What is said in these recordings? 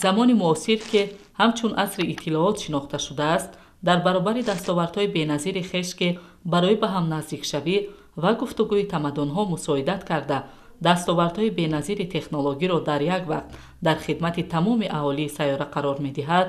Замони муосир, ки ҳамчун асри иттилоот шинохта шудааст, дар баробари дастовардҳои беназири хеш, ки барои ба ҳам наздикшавӣ ва гуфтугӯи тамаддунҳо мусоидат карда, дастовардҳои беназири технологиро дар як вақт дар хидмати тамоми аҳолии сайёра қарор медиҳад,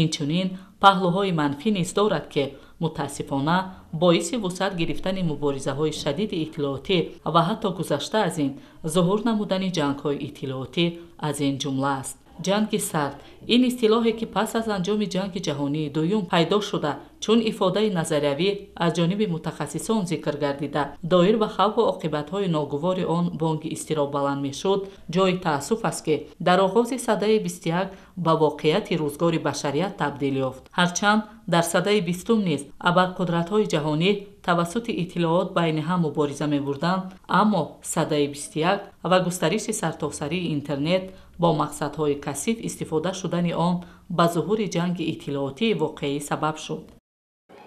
инчунин паҳлӯҳои манфӣ низ дорад, ки мутаассифона боиси вусъат гирифтани муборизаҳои шадиди иттилоотӣ ва ҳатто гузашта аз ин зуҳур намудани ҷангҳои иттилоотӣ аз ин ҷумла аст. Ҷанги сард ин истилоҳе, ки пас аз анҷоми ҷанги ҷаҳонии дуюм пайдо шуда, чун ифодаи назариявӣ аз ҷониби мутахассисон зикр гардида, доир ба хавфу оқибатҳои ногувори он бонги изтироб баланд мешуд, ҷои таассуф аст, ки дар оғози садаи 21 ба воқеияти рӯзгори башарият табдил ёфт. Ҳарчанд дар садаи бистум низ абарқудратҳои ҷаҳонӣ тавассути иттилоот байни ҳам мубориза мебурданд, аммо садаи 21 ва густариши сартосарии интернет бо мақсадҳои касиф истифода шудани он ба зуҳури ҷанги иттилоотии воқеӣ сабаб шуд.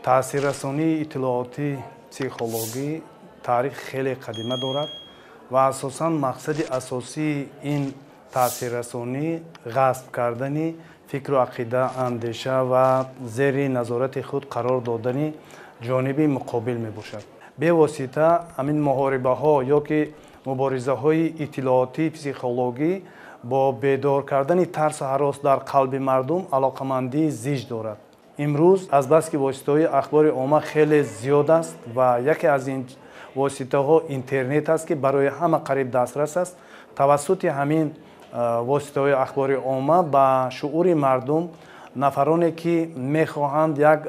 Таъсиррасонии иттилоотӣ психологӣ таърих хеле қадима дорад ва асосан мақсади асосии ин таъсиррасонӣ ғасб кардани фикру ақида, андеша ва зери назорати худ қарор додани ҷониби муқобил мебошад. Бевосита ҳамин муҳорибаҳо ё ки муборизаҳои иттилоотии психологӣ бо бедор кардани тарсу ҳарос дар қалби мардум алоқамандии зич дорад. Имрӯз азбаски воситаҳои ахбори омма хеле зиёд аст ва яке аз ин воситаҳо интернет аст, ки барои ҳама қариб дастрас аст, тавассути ҳамин воситаҳои ахбори омма ба шуъури мардум нафароне, ки мехоҳанд як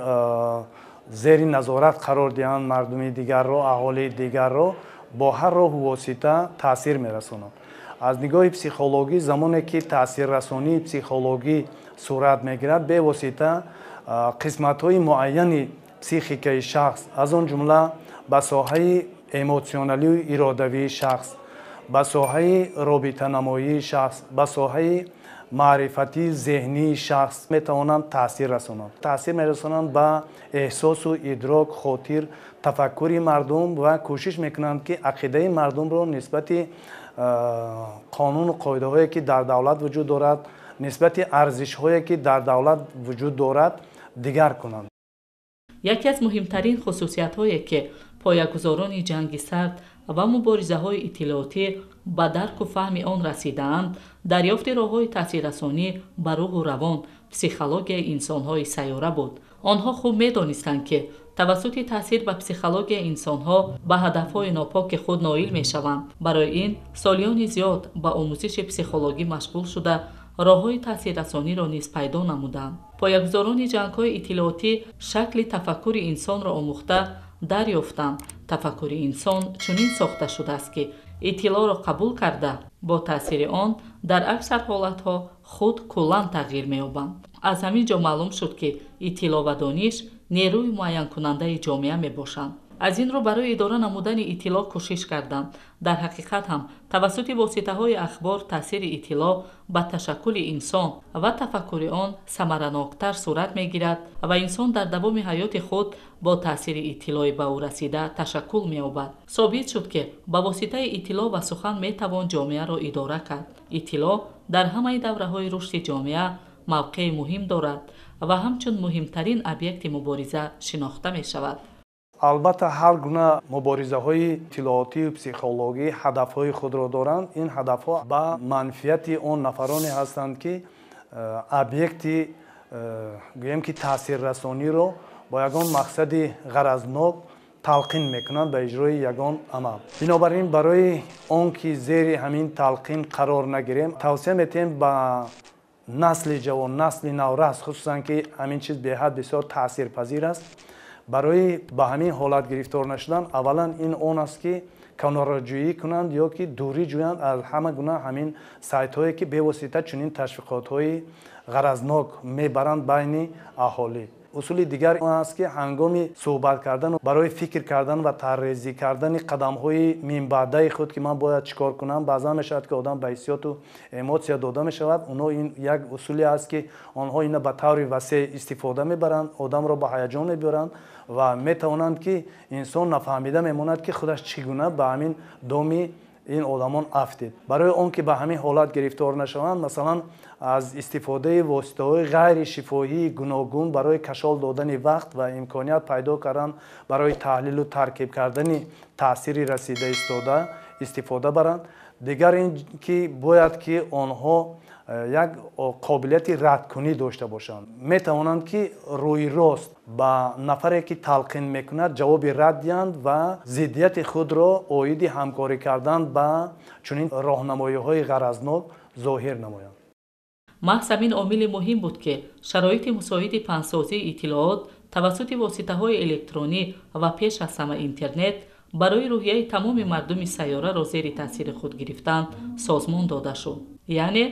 зери назорат қарор диҳанд мардуми дигарро, аҳолии дигарро, бо ҳар роҳу восита таъсир мерасонанд. Аз нигоҳи психологӣ, замоне ки таъсиррасонии психологӣ сурат мегирад, бевосита қисматҳои муайяни психикаи шахс, аз он ҷумла ба соҳаи эмотсионалию иродавии шахс, ба соҳаи робитанамоии шахс, ба соҳаи маърифатии зеҳнии шахс метавонанд таъсир расонанд. Таъсир мерасонанд ба эҳсосу идрок, хотир, тафаккури мардум ва кӯшиш мекунанд, ки ақидаи мардумро нисбати қонуну қоидаҳое, ки дар давлат вуҷуд дорад, нисбати арзишҳое, ки дар давлат вуҷуд дорад, дигар кунанд. Яке аз муҳимтарин хусусиятҳое, ки поягузорони ҷанги сард ва муборизаҳои иттилоотӣ ба дарку фаҳми он расидаанд, дарёфти роҳҳои таъсиррасонӣ ба рӯҳу равон, психологияи инсонҳои сайёра буд. Онҳо хуб медонистанд, ки тавассути таъсир ба психологияи инсонҳо ба ҳадафҳои нопоки худ ноил мешаванд. Барои ин солиёни зиёд ба омӯзиши психологӣ машғул шуда, роҳҳои таъсиррасониро низ пайдо намуданд. Поягузорони ҷангҳои иттилоотӣ шакли тафаккури инсонро омӯхта дарёфтанд. Тафаккури инсон чунин сохта шудааст, ки иттилоъро қабул карда, бо таъсири он дар аксар ҳолатҳо худ куллан тағйир меёбанд. Аз ҳамин ҷо маълум шуд, ки иттилоъ ва дониш нерӯи муайянкунандаи ҷомеа мебошанд. Аз ин рӯ барои идора намудани иттилоъ кӯшиш карданд. Дар ҳақиқат ҳам тавассути воситаҳои ахбор таъсири иттилоъ ба ташаккули инсон ва тафаккури он самараноктар сурат мегирад ва инсон дар давоми ҳаёти худ бо таъсири иттилои ба ӯ расида ташаккул меёбад. Собит шуд, ки ба воситаи иттилоъ ва сухан метавон ҷомеаро идора кард. Иттилоъ дар ҳамаи давраҳои рушди ҷомеа мавқеи муҳим дорад ва ҳамчун муҳимтарин объекти мубориза шинохта мешавад. Албатта, ҳар гуна муборизаҳои иттилоотию психологӣ ҳадафҳои худро доранд. Ин ҳадафҳо ба манфиати он нафароне ҳастанд, ки объекти гӯем ки таъсиррасониро бо ягон мақсади ғаразнок талқин мекунанд ба иҷрои ягон амал. Бинобар ин, барои он ки зери ҳамин талқин қарор нагирем, тавсия метиҳем ба насли ҷавон, насли наврас, хусусан ки ҳамин чиз беҳад бисёр таъсирпазир аст, барои ба ҳамин ҳолат гирифтор нашудан, аввалан ин он аст, ки канораҷӯӣ кунанд ё ки дурӣ ҷӯянд аз ҳама гуна ҳамин сайтҳое, ки бевосита чунин ташвиқотҳои ғаразнок мебаранд байни аҳолӣ. Усули дигар он аст, ки ҳангоми суҳбат кардан, барои фикр кардан ва тарҳрезӣ кардани қадамҳои минбаъдаи худ, ки ман бояд чӣ кор кунам, баъзан мешавад, ки одам ба ҳиссиёту эмоция дода мешавад. Оно ин як усуле аст, ки онҳо ина ба таври васеъ истифода мебаранд, одамро ба ҳаяҷон мебиёранд ва метавонанд, ки инсон нафаҳмида мемонад, ки худаш чӣ гуна ба ҳамин доми Ин одамон афтид. Барои он ки ба ҳамин ҳолат гирифтор нашаванд, масалан, аз истифодаи воситаҳои ғайришифоҳии гуногун барои кашол додани вақт ва имконият пайдо кардан барои таҳлилу таркиб кардани таъсири расида истода истифода баранд. Дигар ин ки бояд ки онҳо як қобилияти радкунӣ дошта бошанд. Метавонанд ки рӯи рост ба нафаре ки талқин мекунад ҷавоби рад диҳанд ва зиддияти худро оиди ҳамкорӣ кардан ба чунин роҳнамоиҳои ғаразнок зоҳир намоянд. Маҳз ҳамин омили муҳим буд, ки шароити мусоиди паҳнсозии иттилоот тавассути воситаҳои электронӣ ва пеш аз ҳама интернет барои рӯҳияи тамоми мардуми сайёраро зери таъсири худ гирифтан созмон дода шуд. Яъне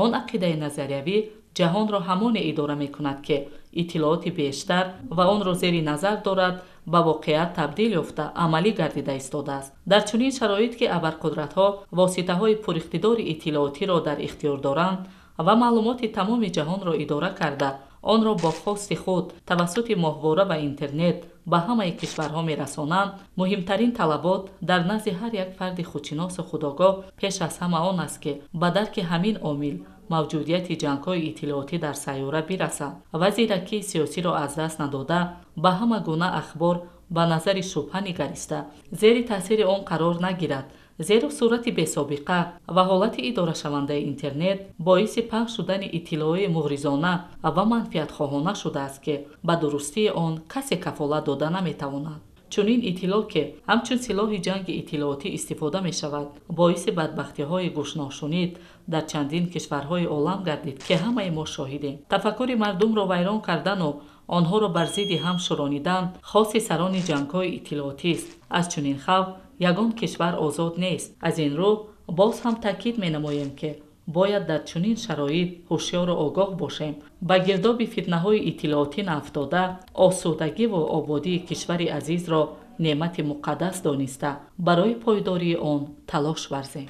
он ақидаи назариявӣ ҷаҳонро ҳамоне идора мекунад, ки иттилооти бештар ва онро зери назар дорад, ба воқеат табдил ёфта амалӣ гардида истодааст. Дар чунин шароит, ки абарқудратҳо воситаҳои пуриқтидори иттилоотиро дар ихтиёр доранд ва маълумоти тамоми ҷаҳонро идора карда, онро бо хости худ тавассути моҳвора ва интернет ба ҳамаи кишварҳо мерасонанд, муҳимтарин талабот дар назди ҳар як фарди худшиносу худогоҳ пеш аз ҳама он аст, ки ба дарки ҳамин омил мавҷудияти ҷангҳои иттилоотӣ дар сайёра бирасад ва зиракии сиёсиро аз даст надода, ба ҳама гуна ахбор ба назари шубҳа нигариста, зери таъсири он қарор нагирад, зеро сурати бесобиқа ва ҳолати идорашавандаи интернет боиси паҳн шудани иттилои муғризона ва манфиатхоҳона шудааст, ки ба дурустии он касе кафолат дода наметавонад. Чунин иттилоъ, ки ҳамчун силоҳи ҷанги иттилоотӣ истифода мешавад, боиси бадбахтиҳои гӯшношунид дар чандин кишварҳои олам гардид, ки ҳамаи мо шоҳидем. Тафаккури мардумро вайрон кардану онҳоро бар зидди ҳам шуронидан хоси сарони ҷангҳои иттилоотист. Аз чунин хавф ягон кишвар озод нест. Аз ин рӯ боз ҳам таъкид менамоем, ки бояд дар чунин шароит ҳушёру огоҳ бошем, ба гирдоби фитнаҳои иттилоотӣ наафтода, осудагиву ободии кишвари азизро неъмати муқаддас дониста, барои пойдории он талош варзем.